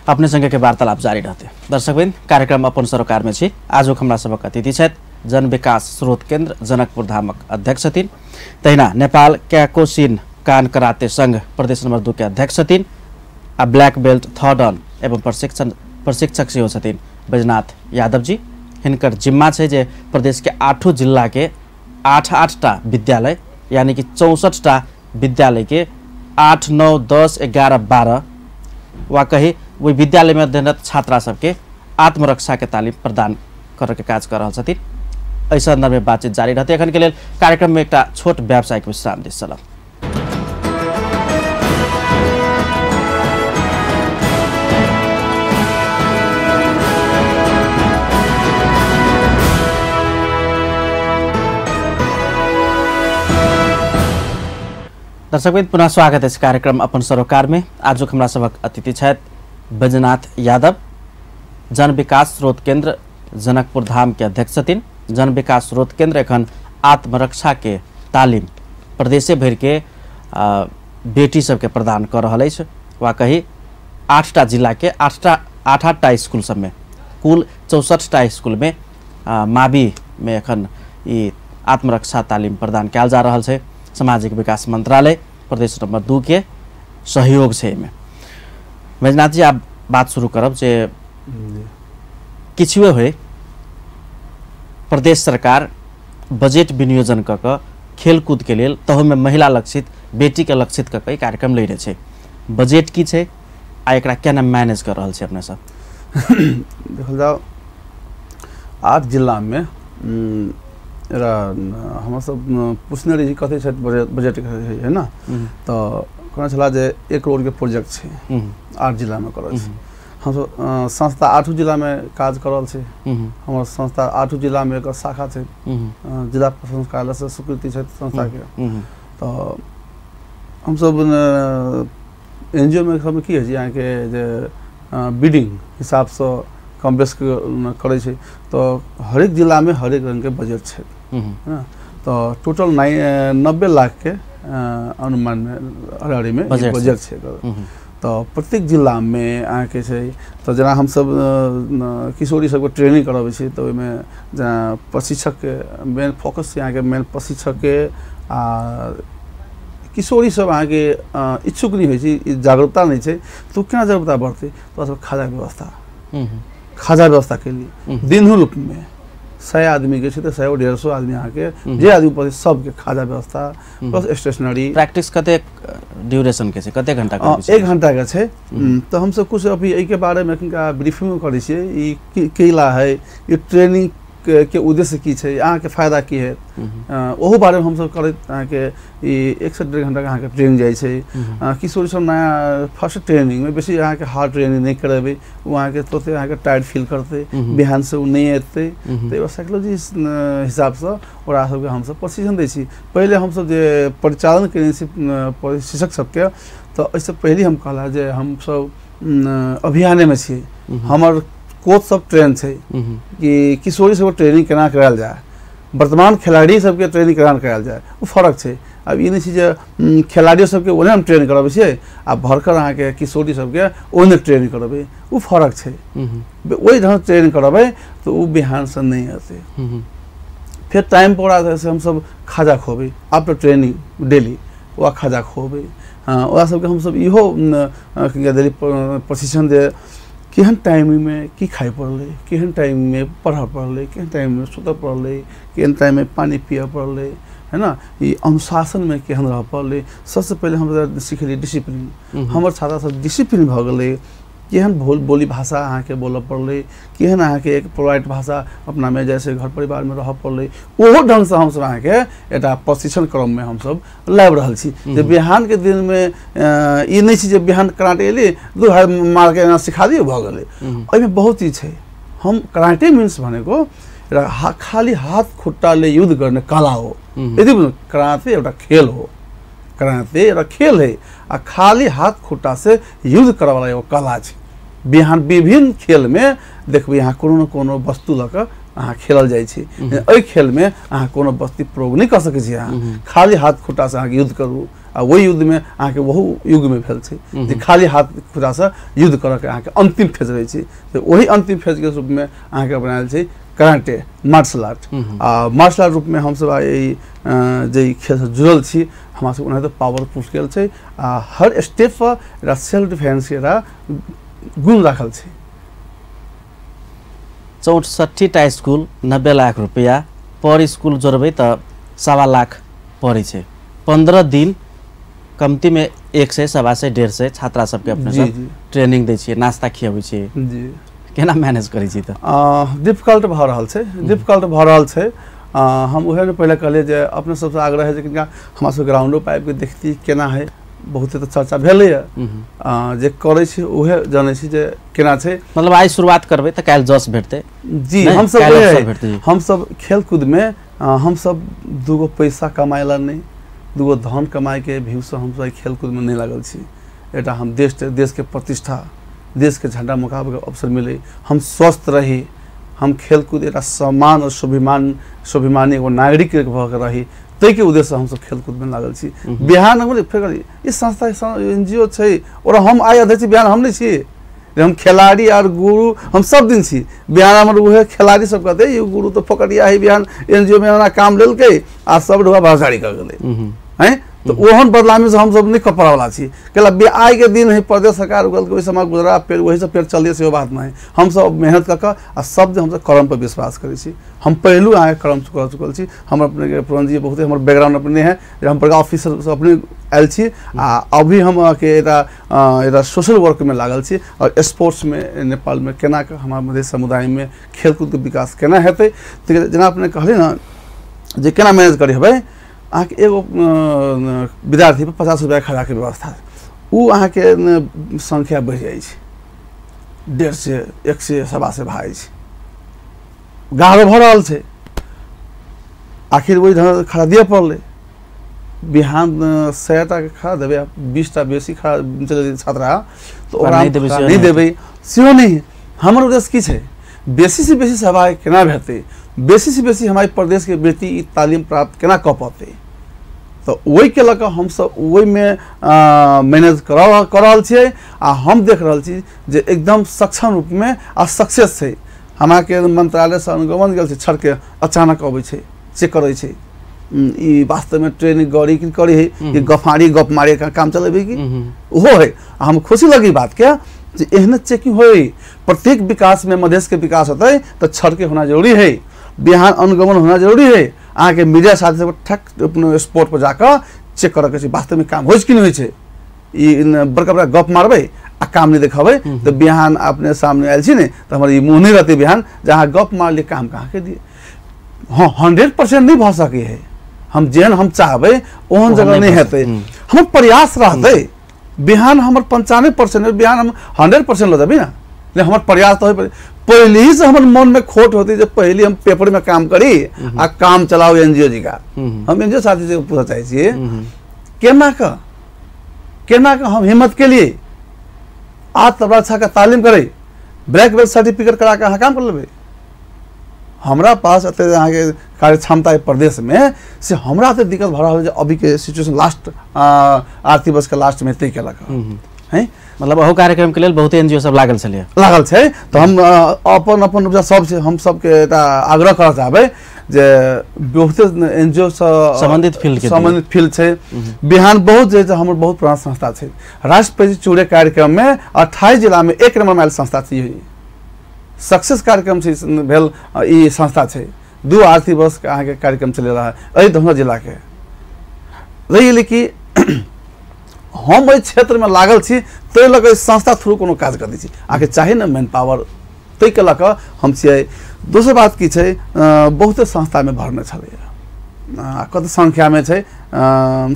अपने संगे के वार्तालाप जारी रहते। दर्शकवृन्द, कार्यक्रम अपन सरोकार में छी। आजुक हमरा सबक अतिथि छथि जन विकास स्रोत केंद्र जनकपुर धामक अध्यक्ष छथिन, तहिना नेपाल क्याकोसिन कान कराते संघ प्रदेश नंबर 2 के अध्यक्ष छथिन आ ब्लैक बेल्ट थर्ड ऑन एवं प्रशिक्षक सेहो छथिन बैजनाथ यादव जी। हिनकर जिम्मा छै जे प्रदेश के 8 जिला के 8-8 टा विद्यालय यानी कि 64 टा विद्यालय के 8, 9, 10, 11, 12 वा कही वही विद्यालय में अध्ययनरत छात्रा सबके आत्मरक्षा के तालीम प्रदान करके काज कर रहल छथिन। एहि संदर्भ में बातचीत जारी रहतै। एखन के लेल कार्यक्रम में एकटा छोट व्यावसायिक विश्राम दिस चलब। दर्शकवृन्द पुनः स्वागत अछि कार्यक्रम अपन सरोकार में। आजुक हमरा सभक अतिथि छथि बैजनाथ यादव, जन विकास स्रोत केंद्र जनकपुर धाम के अध्यक्ष छथिन। जन विकास स्रोत केंद्र एखन आत्मरक्षा के तालीम प्रदेशे भरि के बेटी सबके प्रदान कर रहल अछि, वा कही 8टा जिला के 8-8टा स्कूल सब में कुल 64टा स्कूल में मावि में एखन ई आत्मरक्षा तालीम प्रदान कयल जा रहल छै। सामाजिक विकास मंत्रालय प्रदेश नंबर 2 के सहयोग से एहिमे। बैजनाथ जी, आप बात शुरू करब जे किछुए होय प्रदेश सरकार बजट विनियोजन कऽ कऽ खेलकूद के लेल तहुमे महिला लक्षित बेटी के लक्षित कऽ कऽ कार्यक्रम लै छै। बजट की छै आ एकरा केना मैनेज कर रहल छै अपने सब? देखल जाओ 8 जिलामे हमरा सब पूछने रही कथी छै बजट है ना, तो कहने छला जे 1 करोड़ के प्रोजेक्ट छै 8 जिलामे करल छै। हमसब संस्था 8 जिलामे काज कर रहल छै। हमर संस्था 8 जिलामे एकर शाखा छै, जिला प्रशासन कार्यालय से स्वीकृति छै संस्थाके। तो हमसब एनजीओ में सब की होइ छै अहाँके जे बिडिंग हिसाबसँ कम बेस करै छै, तो हरेक जिलामे हरेक रंगके बजट छै है। तो टोटल 90 लाख के अनुमानमे हरारीमे बजट छै। तो प्रत्येक जिलामे अहाँके छै, तो जेना हमसब किशोरी सबके ट्रेनिंग करबै छी तऽ ओहिमे जेना प्रशिक्षकके मेन फोकस छै अहाँके मेन प्रशिक्षकके आ किशोरी सब अहाँके इच्छुक नहि होइ छै, जागरूकता नहि छै, तऽ केना जागरूकता बढ़तै? तो सब खाजा व्यवस्था, खाजा व्यवस्था के लिए दिनहु रूपमे 100 आदमी के छै तऽ 100 150 आदमी अहाँके जे आदमी पड़ै सबके खाजा व्यवस्था प्लस स्टेशनरी। प्रैक्टिस कतेक ड्यूरेशन के छै, कतेक घंटा के? 1 घंटा के छै। तऽ हमसब कुछ अभी एहिके बारेमे एखनका ब्रीफिंग करै छियै, ई कैला है, ई ट्रेनिंग के उद्देश्य की छै, अहाँके फायदा की है, ओहो बारेमे हमसब करैत अहाँके ई 1 से 1.5 घंटाके अहाँके ट्रेनिंग जाइ छै। किशोरी सब नया फर्स्ट ट्रेनिंगमे बेसी अहाँके हार्ड ट्रेनिंग नहि करेबै, ओ अहाँके तुरते अहाँके टायर्ड फील करतै, बिहानसँ ओ नहि एतै। तऽ एगो साइकोलॉजी हिसाबसँ ओकरा सबके हमसब प्रशिक्षण दै छी। पहिले हमसब जे परिचालन केने छी प्रशिक्षक सबके, तऽ एहिसँ पहिले हम कहला जे हमसब अभियानेमे छी, हमर कोच सब ट्रेन छै कि किशोरी सबके ट्रेनिंग केना करायल जाय, वर्तमान खिलाड़ी सबके ट्रेनिंग केना करायल जाय, ओ फरक छै। आब ई नहि छै जे खिलाड़ियो सबके ओहने हम ट्रेन करबै छियै आ भरकर अहाँके किशोरी सबके ओहने ट्रेन करबै, ओ फरक छै। ओहि ढंग ट्रेन करबै तऽ ओ बिहानसँ नहि एतै। फेर टाइम पर से हमसब खाजा खुअबै आफ्टर ट्रेनिंग डेली, ओकरा खाजा खुअबै। ओकरा सबके हमसब इहो देली प्रशिक्षण दे केहन टाइममे की खाइ पड़लै, केहन टाइममे पढ़ऽ पड़लै, केहन टाइममे सुतऽ पड़लै, केहन टाइममे पानि पियऽ पड़लै, है ना, ई अनुशासनमे केहन रहऽ पड़लै। सबसँ पहिले हम सिखलियै डिसिप्लिन। हमर छात्रा सब डिसिप्लिन भऽ गेलै, केहन बोली भाषा अहाँके बोलऽ पड़लै, केहन अहाँके एक पोलाइट भाषा अपनामे जैसे घर परिवारमे रहऽ पड़लै, ओहो ढङ्गसँ हमसब अहाँके एकटा प्रशिक्षण क्रममे हमसब लाबि रहल छी। जे बिहानके दिनमे ई नहि छै जे बिहान कराटे एली 2 हाथ मारके एना सिखा दियौ भऽ गेलै, एहिमे बहुत चीज छै। हम कराटे मिन्स भनेको एउटा खाली हात खुट्टाले युद्ध गर्ने कला हो। यदि बुझ्नु कराते एउटा खेल हो, कराते एउटा खेल है आ खाली हाथ खुट्टा से युद्ध करऽवला एगो कला छै। बिहान विभिन्न खेलमे देखबै अहाँ कोनो न कोनो वस्तु लऽ कऽ अहाँ खेलल जाइ छै, एहि खेलमे अहाँ कोनो वस्तु प्रयोग नहि कऽ सकै छी। अहाँ खाली हाथ खुट्टासँ अहाँके युद्ध करू आ ओहि युद्धमे अहाँके ओहो युगमे भेल छै जे खाली हाथ खुट्टासँ युद्ध करऽके अहाँके अन्तिम फेज रहै छै। तऽ ओहि अन्तिम फेजके रूपमे अहाँके बनायल छै कराटे मार्शल आर्ट। आ मार्शल आर्ट रूपमे हमसब एहि जे खेलसँ जुड़ल छी, हमरा सब ओनाहिते पावरफुल खेल छै आ हर स्टेप पर एउटा सेल्फ डिफेंसके एउटा गुण राखल छै। 64टा स्कूल 90 लाख रुपैआ पर स्कूल जोड़बै तऽ 1.25 लाख पड़ै छै। 15 दिन कमतीमे 100, 125, 150 छात्रा सबके अपने सब ट्रेनिंग दै छियै, नास्ता खियाबै छियै, केना मैनेज करै छी? तऽ डिफिकल्ट भऽ रहल छै, डिफिकल्ट भऽ रहल छै। हम उहे ने पहिले कहलियै जे अपने सबसँ आग्रह है जे किनका हमरा सब ग्राउंडो पर आबि के देखती केना है। बहुते तऽ चर्चा भेलैए, जे करै छी उहे जानै छी जे केना छै। मतलब आइ शुरुआत करबै तऽ काल्हि जस भेटतै जी। हमसब खेलकूदमे हमसब दूगो पैसा कमाइ ला नहि, दूगो धन कमाइके भ्यूसँ हमसब खेलकूदमे नहि लागल छी। एकटा हम देशके प्रतिष्ठा, देशके झंडा मुकाबके अवसर मिले, हम स्वस्थ रही, हम खेलकूद एकटा सम्मान और स्वाभिमानी एगो नागरिक भऽ के रही, ताहिके उद्देश्यसँ हमसब खेलकूदमे लागल छी। बिहान फेर ई संस्था NGO छै और हम आइ अध्यक्ष छी, बिहान हम नहि छी, हम खिलाड़ी और गुरु हम सब दिन छी। बिहान हमर उहे खिलाड़ी सब कहते ई गुरु तो फोकटिया है, बिहान NGO में हमरा काम लेलकै आ सब ढुआ भसाड़ी कर गेलै हैं। तो ओहन बदलामी से हमसब नहीं कपड़ा वाला छी। कैला आइ के दिन है प्रदेश सरकार उगल ओहि समय गुजरा पेड़ वही सब पेड़ चलिए से बात नहीं। हमसब मेहनत कऽ कऽ आ सब दिन हमसब कर्म पर विश्वास करै छी। हम पहलू अहाँके कर्म कर चुकल छी। हम अपने पूरन जी बहुत हमर बैकग्राउंड अपने है जे हम बड़का ऑफिसर सब अपने आयल छी आ अभी हम अहाँके एकटा सोशल वर्कमे लागल छी और स्पोर्ट्समे नेपालमे केना कऽ हमार मधेश समुदायमे खेलकूदके विकास केना हेतै। तऽ जेना अपने कहलियै ने जे केना मैनेज करी हेबै, अहाँके एगो विद्यार्थी पर 50 रुपया खर्चाके व्यवस्था, ओ अहाँके संख्या बढ़ि जाइ छै, 150 100 125 भए जाइ छै, गाढ़ो भऽ रहल छै। आखिर ओहि ढङ्ग खड़ा दिअ पड़लै। बिहान 100 टाके खड़ा देबै, 20 टा बेसी खड़ा चलि छात्रा तऽ ओकरा नहि देबै सेहो नहि। हमर उद्देश्य की छै, बेसीसँ बेसी सहभागी केना हेतै, बेसीसँ बेसी हमारे प्रदेशके बेटी ई तालीम प्राप्त केना कऽ पौतै, तऽ ओहिके लऽ कऽ हमसब ओहिमे मैनेज कऽ रहल छियै। आ हम देख रहल छी जे एकदम सक्षम रूपमे आ सक्सेस छै। हमराके मंत्रालयसँ अनुगमन गेल छै, छड़के अचानक अबै छै, चेक करै छै ई वास्तवमे ट्रेनिंग गरी कि करी है कि गफारी गप मारे का काम चलेबै कि ओहो है। आ हम खुशी लगी बातके जे एहने चेकिंग होइ। प्रत्येक विकासमे मधेशके विकास होतै तऽ छड़के होना जरूरी है, बिहान अनुगमन होना जरूरी है। अहाँके मीडिया साथी सब ठक अपनो स्पॉट पर जाकऽ चेक करऽ के छै वास्तवमे काम होइ छै कि नहि होइ छै। ई बड़का बड़का गप मारबै आ काम नहि देखेबै तऽ बिहान अपने सामने आयल छी ने तऽ हमर ई मुँह नहि रहतै बिहान जे अहाँ गप मारलियै काम कहाँके दिए। हँ, 100% नहि भऽ सकै है, हम जेहन हम चाहबै ओहन जगह नहि हेतै, हमर प्रयास रहतै। बिहान हमर 95% बिहान हम 100% लऽ जेबै ने, लेकिन हमर प्रयास तऽ होइ। पहले ही से हमर मन में खोट होती जब पहले हम पेपर में काम करी आ काम चलाओ NGO जी का। हम NGO साथी से पूछना चाहे छियै केना का हम हिम्मत के लिए आत्मरक्षा का तालीम करे, ब्लैक बेल्ट सर्टिफिकेट करा के अहाँ काम कर लेबै। हमरा पास एते अहाँके कार्य क्षमता है प्रदेश में से हमरा एते दिक्कत भऽ रहल है जे अभी के सिचुएशन लास्ट आर्थिक वर्ष के लास्ट में एते केलक है। मतलब अहू कार्यक्रम के लेल बहुते NGO सब लागल छलै, लागल छै। तऽ हम अपन अपन उपजा सब छै, हम सबके एकटा आग्रह करऽ चाहबै जे बहुते NGO सँ सम्बन्धित फील्ड के सम्बन्धित फील्ड छै। बिहान बहुत जे हमर बहुत पुरान संस्था छै। राष्ट्रपति चूड़े कार्यक्रम में 28 जिला में 1 नंबर में आयल संस्था छै, सक्सेस कार्यक्रम छै भेल ई संस्था छै। 2 आर्थिक वर्ष के अहाँके कार्यक्रम चलि रहा है एहि दरभंगा जिलाके। रहि गेलै कि हम एहि क्षेत्रमे लागल छी ताहि लऽ कऽ संस्था थ्रू कोनो काज करै छी, अहाँके चाही ने मैन पावर, ताहिके लऽ कऽ हम छियै। दोसर बात की छै, बहुते संस्थामे भरने छलैए, कते संख्यामे छै,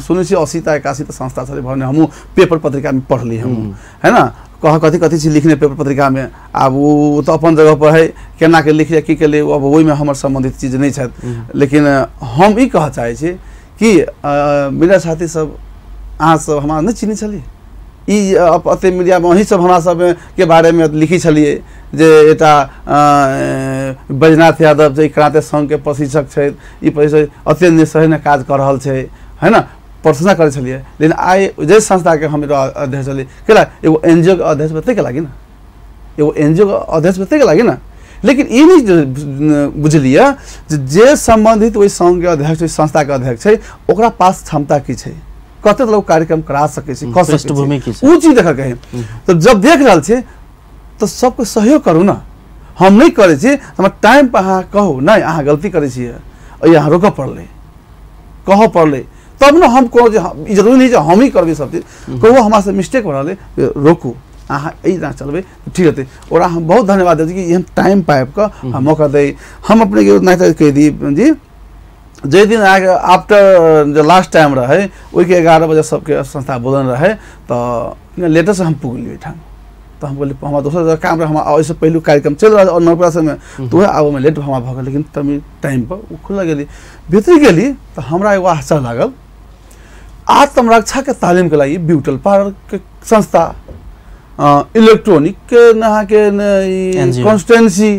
सुनै छी 80 टा 81 टा संस्था छलै भरने। हमहूँ पेपर पत्रिकामे पढ़ली हमहूँ है ना, कह कथी कथी चीज लिखने पेपर पत्रिकामे। आब ओ तऽ अपन जगह पर है, केना के लिखिए की केलिए अब ओहिमे हमर सम्बन्धित चीज नहि छथि। लेकिन हम ई कहऽ चाहै छी कि मीडिया साथी सब अहाँ सब हमरा नहि चिन्है छलियै, ई एते मीडियामे अहीं सब हमरा सब के बारेमे लिखै छलियै जे एकटा बैजनाथ यादव जे कराते संघके प्रशिक्षक छथि, ई प्रशिक्षक अत्यन्त सही काज कऽ रहल छै है ना, प्रशंसा करै छलियै। लेकिन आइ जे संस्थाके हम एगो अध्यक्ष छलियै, केला एगो NGO के अध्यक्ष ताहिके लागि ने, एगो NGO के अध्यक्ष ताहिके लागि ने। लेकिन ई नहि बुझलियै जे सम्बन्धित ओहि संघके अध्यक्ष ओहि संस्थाके अध्यक्ष छै ओकरा पास क्षमता की छै, कते लोग कार्यक्रम करा सकै छै, कऽ सकै छै, ओ चीज देखऽके है। तऽ जब देख रहल छियै तऽ सबके सहयोग करू ने। हम नहि करै छी हमर टाइम पर अहाँ कहू नहि अहाँ गलती करै छियै, अहाँ रोकऽ पड़लै, कहऽ पड़लै, तब ने हम कहू जे ई जरूरी नहि जे हम ही करबै सब चीज। कहू हमरा से मिस्टेक भऽ रहलै, रोकू, अहाँ एहि चलबै ठीक रहतै। ओकरा हम बहुत धन्यवाद दै छी कि हम टाइम पाबि कऽ हम मौका दै। हम अपनेके नहि कहि दी जी जे दिन अहाँके आफ्टर जे लास्ट टाइम रहै ओहिके 11 बजे सबके संस्था बोलन रहै, तऽ लेटरसँ हम पुगलियै ओहिठाम। तऽ हम कहलियै हमरा दोसर जगह काम रहै, हमरा ओहिसँ पहिलुक कार्यक्रम चलि रहल और नौकरा सबमे, तऽ वएह आबऽमे लेट हमरा भऽ गेल, लेकिन तभी टाइमपर ओ खुलऽ गेली, भीतर गेली तऽ हमरा एगो आश्चर्य लागल। आत्मरक्षाके तालिमके लागि ब्यूटल पार्लरके संस्था, इलेक्ट्रॉनिक के अहाँके कॉन्स्टेंसी,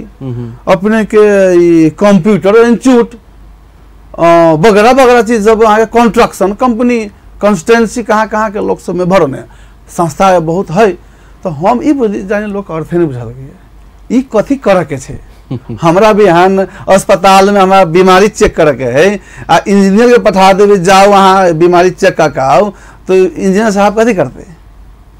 अपने के कंप्यूटर इंस्टीट्यूट वगैरह वगैरह चीज सब, अहाँके कंस्ट्रक्शन कंपनी, कॉन्स्टेंसी कहाँ कहाँ के लोग सब में भरने संस्था बहुत है। तो हम ई बुझ जाने लोग अर्थे नहीं बुझल ई कथी करऽ के छै। हमरा बिहान अस्पताल में हमरा बीमारी चेक करे के है आ इंजीनियर के पठा देबै जाओ अहाँ बीमारी चेक कऽ के आउ, तो इंजीनियर साहब कथी करतै?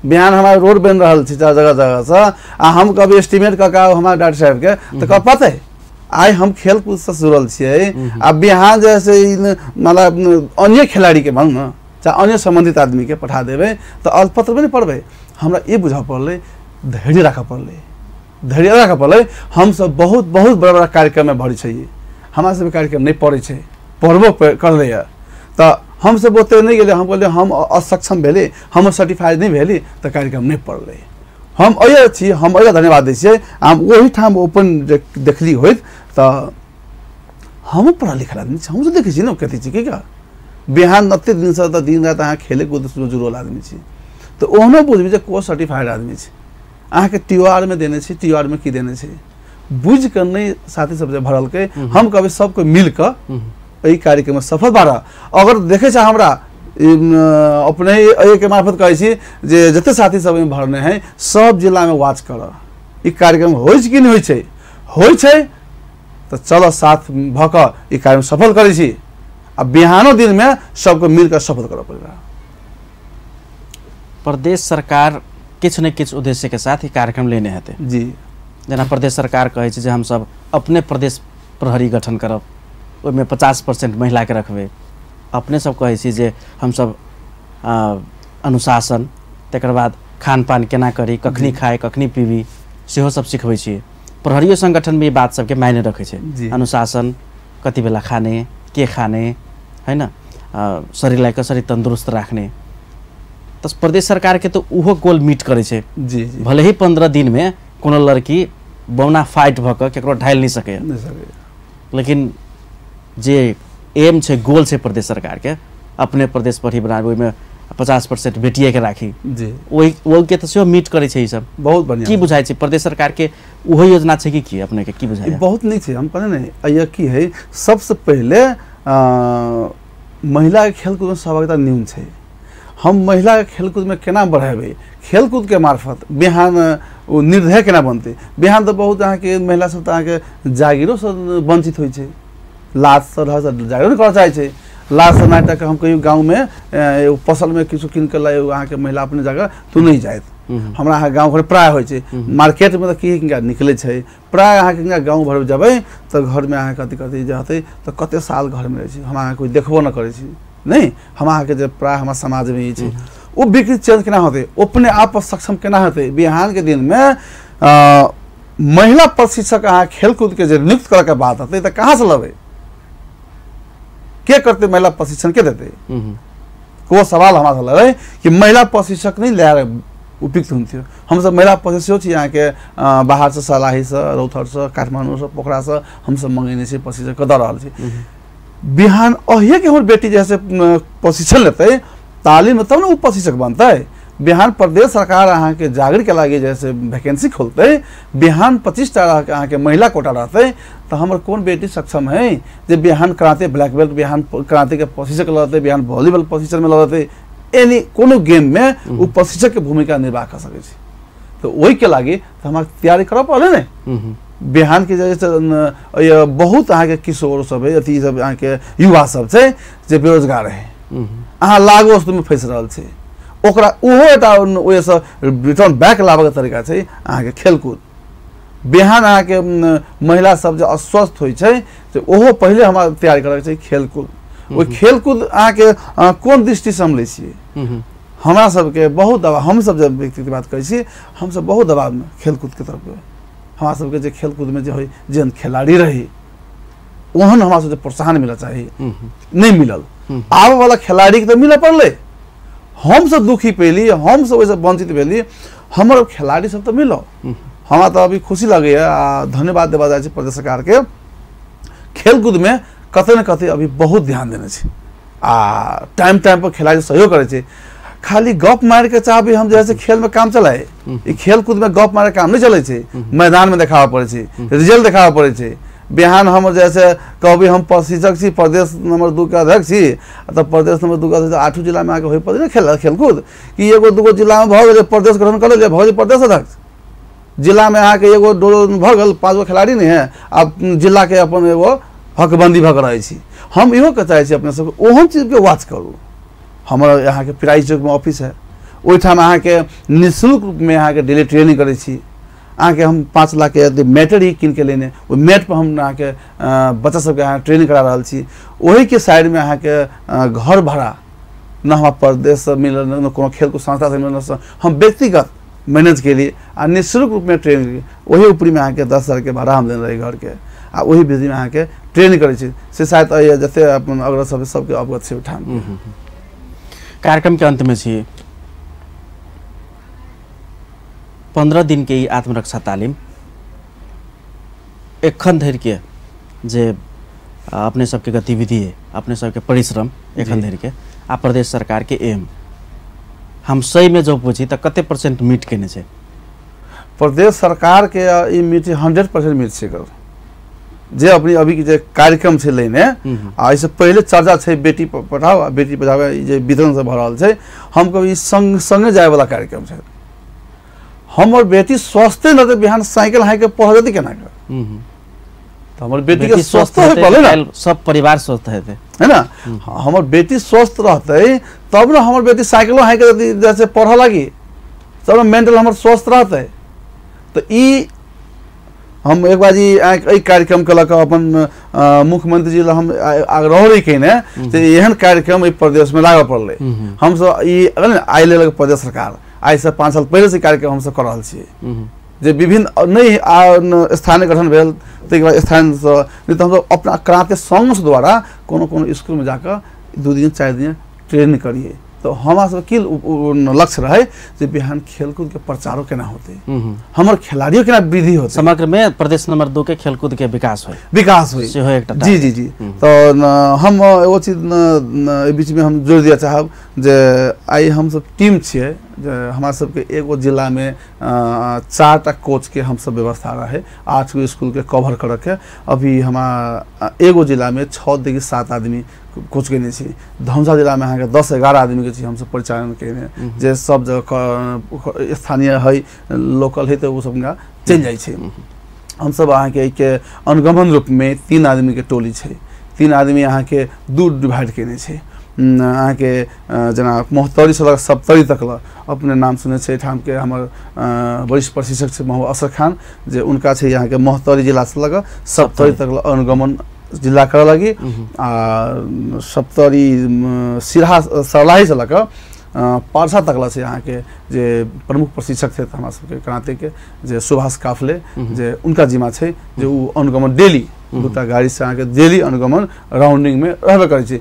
बिहान हमारा रोड बनि रहल छै जगह जगह से आ हम कभी एस्टिमेट कऽ के आउ हमारा डॉक्टर साहब के, तऽ कह पते आइ हम खेलकूदसँ जुड़ल छियै आ बिहान जे से मतलब अन्य खिलाड़ीके भनौँ न चाहे अन्य सम्बन्धित आदमीके पठा देबै तऽ अल्पत्र नहि पढ़बै। हमरा ई बुझऽ पड़लै, धैर्य राखऽ पड़लै, धैर्य राखऽ पड़लै। हमसब बहुत बहुत बड़ा बड़ा कार्यक्रममे भरै छियै, हमरा सबके कार्यक्रम नहि पड़ै छै, पढ़बो करलैए तऽ हमसब ओते नहि गेलियै। हम कहलियै हम असक्षम भेली, हम सर्टिफाइड नहि भेली तऽ कार्यक्रम नहि पड़लै। हम अय छी, हम अय धन्यवाद दै छियै। हम ओहिठाम ओपन देखली होइत तऽ हमहूँ पढ़ल लिखल आदमी छी, हमहूँ देखै छी ने कथी छी की का बिहान एते दिनसँ तऽ दिन राति अहाँ खेले कूदसँ जुड़ल आदमी छी, तऽ ओहनो बुझबै जे को सर्टिफाइड आदमी छै। अहाँके टी आर मे देने छी, टी आर मे की देने छै बुझि कऽ नहि साथी सब जे भरलकै। हम कहबै सबके मिल कऽ एहि कार्यक्रममे सफल बारह। अगर देखै छै हमरा अपने एहिके मार्फत कहै छी जे जते साथी सब एहिमे भरने है सब जिलामे वाच करऽ ई कार्यक्रम होइ छै कि नहि होइ छै, होइ छै तऽ चलऽ साथ भऽ कऽ ई कार्यक्रम सफल करै छी आ बिहानो दिनमे सबके मिल कऽ सफल करऽ पड़ै। प्रदेश सरकार किछु ने किछु उद्देश्य के साथ ई कार्यक्रम लेने हेतै जी। जेना प्रदेश सरकार कहै छै जे हमसब अपने प्रदेश प्रहरी गठन करब, ओहिमे 50% महिलाके रखबै। अपने सब कहै छी जे हमसब अनुशासन, तकर बाद खानपान केना करी, कखनी खाए कखनी पीबी, सेहो सब सिखबै छियै। प्रहरियो संगठनमे ई बात सबके मायने रखै छै, अनुशासन, कति बेला खाने, के खाने, होइन, शरीरलाई कसरी तन्दुरुस्त राख्ने। तऽ प्रदेश सरकारके तऽ ओहो गोल मीट करै छै जी। भले ही 15 दिनमे कोनो लड़की बौना फाइट भऽ कऽ केकरो ढालि नहि सकैए, लेकिन जे एम छै, गोल छै प्रदेश सरकारके, अपने प्रदेश प्रहरी बनाबी, ओहिमे 50% बेटिएके राखी जी, ओहिके तऽ सेहो मीट करै छै। ई सब बहुत बढ़िआँ की बुझाइ छै प्रदेश सरकारके ओहो योजना छै कि की अपनेके की बुझाइ? बहुत नीक छै। हम कहने ने अइया की है, सबसँ पहिले महिलाके खेलकूदमे सहभागिता न्यून छै। हम महिलाके खेलकूदमे केना बढ़ेबै? खेलकूदके मार्फत बिहान ओ निर्धय केना बनतै? बिहान तऽ बहुत अहाँके महिला सब तऽ अहाँके जागीरोसँ वञ्चित होइ छै, लाजसँ रहसँ जागीरो नहि करऽ चाहै छै। लाजसँ नाटक हम कहियो गाँवमे एगो फसलमे किछु कीन कऽ लाए अहाँके महिला अपने जगह तू नहि जायत। हमरा अहाँ गाँव घर प्राय होइ छै, मार्केटमे तऽ की हिनका निकलै छै प्राय। अहाँके हिनका गाँव घर जेबै तऽ घरमे अहाँ कथी कथी जे हेतै तऽ कते साल घरमे रहै छै, हम अहाँके कोइ देखबो नहि करै छी। नहि हम अहाँके जे प्राय हमर समाजमे ई छै, ओ विकृत चेंज केना होतै, अपने आप सक्षम केना हेतै? बिहानके दिनमे महिला प्रशिक्षक अहाँ खेलकूदके जे नियुक्त करऽके बात हेतै तऽ कहाँसँ लेबै? के करतै महिला प्रशिक्षण, के देतै? को सवाल हमरा लगै कि महिला प्रशिक्षक नहि लए उपयुक्त हुन्थ्यो। हमसब महिला प्रशिक्षक छी अहाँके बाहरसँ, सलाहीसँ, रौथरसँ, काठमाडौँसँ, पोखरासँ हमसब मङ्गेने छी, प्रशिक्षक दऽ रहल छी। बिहान अहिएके हमर बेटी जे से प्रशिक्षण लेतै तालिम, तब ने ओ प्रशिक्षक बनतै। बिहान प्रदेश सरकार अहाँके जागृतके लागि जैसे वैकेंसी खोलतै, बिहान 25टा अहाँके महिला कोटा रहतै, तऽ हमर कोन बेटी सक्षम है जे बिहान कराते ब्लैक बेल्ट, बिहान करातेके प्रशिक्षक लड़तै, बिहान वॉलीबॉल प्रशिक्षणमे लड़तै, एनी कोनो गेममे ओ प्रशिक्षकके भूमिका निर्वाह कऽ सकै छै। तऽ ओहिके लागि तऽ हमरा तैयारी करऽ पड़लै ने। बिहानके जे बहुत अहाँके किशोर सब है, अथी सब अहाँके युवा सब छै जे बेरोजगार है, अहाँ लागू वस्तुमे फँसि रहल छै, ओकरा ओहो एकटा ओहिसँ रिटर्न बैक लाबऽके तरीका छै अहाँके खेलकूद। बिहान अहाँके महिला सब जे अस्वस्थ होइ छै तऽ ओहो पहिले हमरा तैयारी करऽके छै खेलकूद। ओहि खेलकूद अहाँके कोन दृष्टिसँ हम लै छियै? हमरा सबके बहुत दबाव, हमसब जे व्यक्तिके बात करै छी, हमसब बहुत दबावमे खेलकूदके तरफ। हमरा सबके जे खेलकूदमे जे होइ जेहन खेलाड़ी रही, ओहन हमरा सबके प्रोत्साहन मिलऽ चाही, नहीं मिलल। आबऽ वाला खिलाड़ी के तो मिलऽ पड़लै, हमसब दुखी पेली, हमसब ओहिसँ वंचित भेली, हमर खिलाड़ी सब तो मिलो। हमरा तो अभी खुशी लगैया आ धन्यवाद देवा जाइ छै प्रदेश सरकार के, खेलकूद में कतै ने कतै अभी बहुत ध्यान देने छै आ टाइम टाइम पर खिलाड़ी सहयोग करै छै। खाली गप मार के चाहबी हम जे खेल में काम चलाए, ई खेलकूद में गप मारे काम नहीं चलै छै, मैदान में देखाबऽ पड़ै छै, रिजल्ट देखाबऽ पड़ै छै। बिहान हम जैसे कहबी हम प्रशिक्षक छी, प्रदेश नंबर 2 के अध्यक्ष छी, तऽ प्रदेश नंबर 2 के अध्यक्ष 8 जिला में आके होय पड़ै ने खेल खेलकूद, कि एगो दूगो जिला में भऽ गेलै प्रदेश गठन कर लेलियै, भऽ गेलै प्रदेश अध्यक्ष, जिला में अहाँके एगो दो भऽ गेल, 5 गो खिलाड़ी नहीं है, आब जिला के अपन एगो हकबंदी भऽ के रहै छी। हम इहो के चाहै छी अपने सबके ओहन चीजके वॉच करू। हमर अहाँके पिराई चौकमे ऑफिस है, ओहिठाम अहाँके निःशुल्क रूपमे अहाँके डेली ट्रेनिंग करै छी। अहाँके हम 5 लाख के यदि मैटर ही कीन के लेने, ओहि मैट पर हम अहाँके बच्चा सबके अहाँ ट्रेनिंग करा रहल छी। ओहिके साइडमे अहाँके घर भाड़ा न हमरा प्रदेशसँ मिलल, न कोनो खेलकूद संस्थासँ मिलल, हम व्यक्तिगत मैनेज केली आ निःशुल्क रूपमे ट्रेनिंग। ओही ऊपरीमे अहाँके 10 हजार के भाड़ा हम देने रही घरके, आ ओही विधिमे अहाँके ट्रेनिंग करै छी। से शायद जते अपन अग्रज सब सबके अवगत छै ओहिठाम। कार्यक्रम के अंत में छी 15 दिन के आत्मरक्षा तालिम एखन धरि के जे अपने सबके गतिविधि है, अपने सबके परिश्रम एखन धरि के आ प्रदेश सरकार के एम हम सही में जो पूछी तो कते परसेंट मीट केने छै? प्रदेश सरकार के ई मीट 100% मीट छै। जे अपनी अभी के जे कार्यक्रम छै लेने आ एहिसँ पहिले चर्चा छै बेटी पढ़ाओ आ बेटी बचाओ, ई जे वितरण सब भऽ रहल छै, हम कहब ई संग संगे जाय वाला कार्यक्रम छै। हमर बेटी स्वस्थे न तऽ बिहान साइकिल हाँकि के पढ़ जेतै केना के, तऽ हमर बेटी के स्वस्थ होय पड़लै ने, सब परिवार स्वस्थ हेतै, है ना। हमर बेटी स्वस्थ रहतै तब ने हमर बेटी साइकिलो हाँकि के जैसे पढ़ऽ लागी, तब ने मेंटल हमर स्वस्थ रहतै। तऽ ई हम एक बार एहि कार्यक्रम के लऽ कऽ अपन मुख्यमंत्री जी लग हम आग्रह रही कयने जे एहन कार्यक्रम एहि प्रदेशमे लागऽ पड़लै। हमसब ई आइ लेलक प्रदेश सरकार, आइसँ 5 साल पहिले से कार्यक्रम हमसब कऽ रहल छियै, जे विभिन्न नहि स्थानीय गठन भेल ताहिके बाद स्थानीयसँ, नहि तऽ हमसब अपना क्रांति संघ द्वारा कोनो कोनो स्कूलमे जाकऽ 2 दिन 4 दिन ट्रेनिंग करियै। तो हमरा सब की लक्ष्य रहे जे बिहान खेलकूद के प्रचारो केना होते, हमर खिलाड़ियों केना वृद्धि होते, समग्र में प्रदेश नंबर 2 के खेलकूद के विकास होय, विकास होय, सेहो एकटा। जी जी जी। तो हम एगो चीज बीच में हम जोड़ दिया चाहब जे आइ हम सब टीम छियै, जे हमरा सबके एगो जिला में 4 टा कोच के हम सब व्यवस्था रहे, 8 गो स्कूल के कवर करऽ के। अभी हमारा एगो जिला में 6 से 7 आदमी कोच केने छी। धमसा जिला में अहाँके 10-11 आदमी के छी हमसब परिचालन केने, जे सब जगह स्थानीय है लोकल है तऽ ओ सब चलि जाइ छै। हमसब अहाँके एहिके अनुगमन रूपमे 3 आदमी के टोली छै, 3 आदमी अहाँके 2 डिवाइड केने छै। अहाँके जेना महोत्तरीसँ लऽ सप्तरी तक लऽ अपने नाम सुनै छै एहिठामके हमर वरिष्ठ प्रशिक्षक छै मोहम्मद असर खान, जे उनका छै अहाँके महोत्तरी जिलासँ लऽ कऽ सप्तरी तक लऽ अनुगमन जिला करऽ लागी, आ सप्तरी सिरहा सर्लाहीसँ लऽ कऽ पारसा तक लऽ छै अहाँके जे प्रमुख प्रशिक्षक छथि हमरा सबके क्रांतिके जे सुभाष काफले, जे उनका जिम्मा छै जे ओ अनुगमन डेली 2 टा गाड़ीसँ अहाँके डेली अनुगमन राउंडिंगमे रहबे करै छै।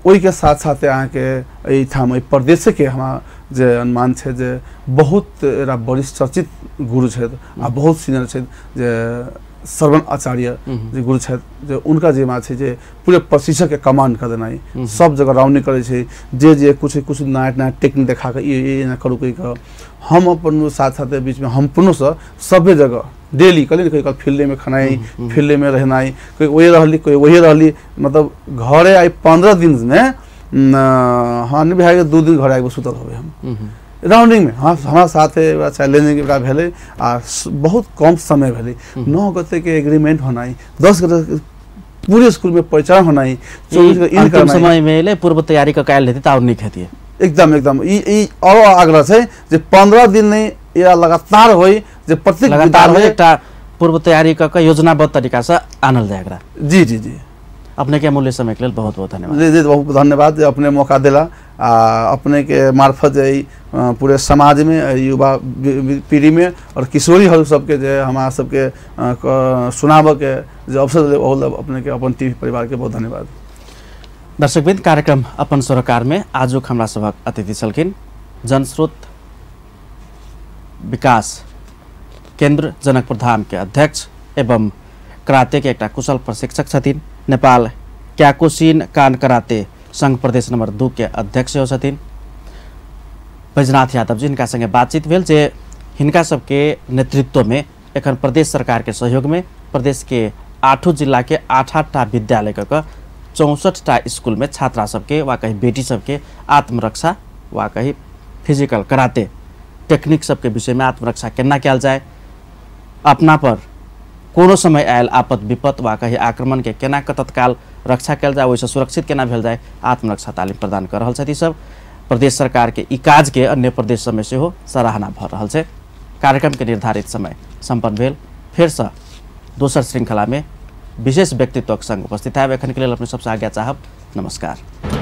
ओहिके साथ साथ अहाँके एहिठाम एहि प्रदेशके हमरा जे अनुमान छै जे बहुत एउटा वरिष्ठ चर्चित गुरु छथि आ बहुत सीनियर छथि जे श्रवण आचार्य जे गुरु छथि, जे उनका जिम्मा छै जे पूरे प्रशिक्षकके कमांड कऽ देनाइ, सब जगह राउंडिंग करै छै, जे जे कुछ कुछ नया नया टेक्निक देखा कऽ ई एना करू कहि कऽ। हम अपन साथ साथ बीचमे हम अपनोसँ सभे जगह डेली कहली ने, कहियो काल फील्डेमे खेनाइ, फील्डेमे रहनाइ, कोइ ओहे रहली कोइ ओहे रहली, मतलब घरे आइ 15 दिनमे हाँ नहि भए गेल 2 दिन घरे आबि सुतल होबै हम राउंडिंगमे। हाँ हमारा साथे एउटा चैलेंजिंग एउटा भेलै आ बहुत कम समय भेलै, 9 गते के एग्रीमेंट होनाइ, 10 गते पूरे स्कूलमे परिचालन होनाइ, 24 गते इन करनाइ, समय में एलै पूर्व तैयारी कऽ कयल हेतै तऽ आओर नीक हेतै। एकदम एकदम ई और आग्रह छै जे 15 दिन नहि या लगातार होइ, जे प्रत्येक लगातार होइ, एकटा पूर्व तैयारी कऽ कऽ योजनाबद्ध तरीकासँ आनल जाय एकरा। जी जी जी। अपने के अमूल्य समय के लेल बहुत बहुत धन्यवाद। जी जी बहुत धन्यवाद जे अपने मौका दिला आ अपने के मार्फत जे पूरे समाज में युवा पीढ़ी में और किशोरी हर सबके जे हमारा सबके सुनाबऽ के जे अवसर देलियै ओहू अपने के अपन टीवी परिवार के बहुत धन्यवाद। दर्शकवृन्द, कार्यक्रम अपन सरोकार में आजुक हमरा सभक अतिथि छलखिन जनस्रोत विकास केन्द्र जनकपुर धाम के अध्यक्ष एवं कराते के एकटा कुशल प्रशिक्षक छथिन, नेपाल क्याकोसिन कान कराते संघ प्रदेश नंबर 2 के अध्यक्ष सेहो छथिन बैजनाथ यादव जी। हिनका संगे बातचीत भेल जे हिनका सबके नेतृत्व में एखन प्रदेश सरकार के सहयोग में प्रदेश के 8 जिला के 8-8 विद्यालय के 64टा स्कूल में छात्रा सबके वा कहीं बेटी सबके आत्मरक्षा वा कहीं फिजिकल कराते टेक्निक सबके विषय में आत्मरक्षा केना कयल जाए, अपना पर कोनो समय आयल आपद विपद वा कहीं आक्रमण के केना के तत्काल रक्षा कयल जाए, ओहिसँ सुरक्षित केना भेल जाए, आत्मरक्षा तालिम प्रदान कर रहल छथि सब। प्रदेश सरकार के ई काज के अन्य प्रदेश सबमे सेहो सराहना भऽ रहल छै। कार्यक्रम के निर्धारित समय सम्पन्न भेल। फेरसँ दोसर श्रृंखला में विशेष व्यक्तित्वक संग उपस्थित है। एखन के लेल अपने सबसँ आज्ञा चाहब। नमस्कार।